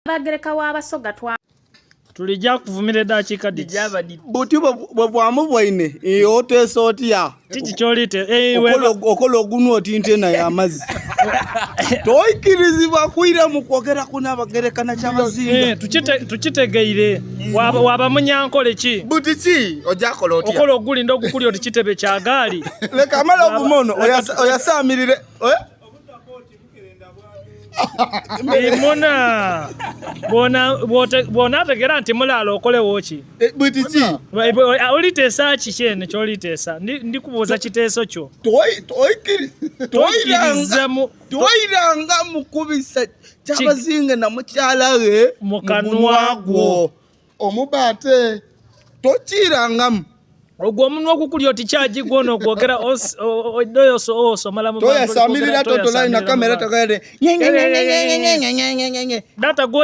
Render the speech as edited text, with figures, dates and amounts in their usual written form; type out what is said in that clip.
Nnaabagereka w'Abasoga twa. Tulija kuvumira edaakiika dhiti. Buti bwe bwamubwaine iwe oteesa otya? Kiki ky'oli te? Eh, iwe Okola okola ogunwa oti nte ya mazzi. Toikirizibwa kwiramu kwogera ku Nnaabagereka na Kyabazinga. Eh, tukite tukitegeire. Waba waba munyankole ki? Buti ki oja kola otya? Okola ogulinda ogukuli oti kitebe kya gaali. Leka amale ovuma ono oyasaamirire. Eh? Imuna bw'onaategeera nti mulaalo okolewo ki? Eh, buti ki? Oliteesa ki kyene ky'oliteesa? Ndi kubuuza kiteeso kyo. Toiranga mukubisa Kyabazinga na mukyala ghe mu kanwa gwo. Omuba ate tokiirangamu. Ogwo omunwa ogukuli oti kyagi gwona ogwogera osomala mu Toyasamirira totolayi na kamera togere. Data gwoli.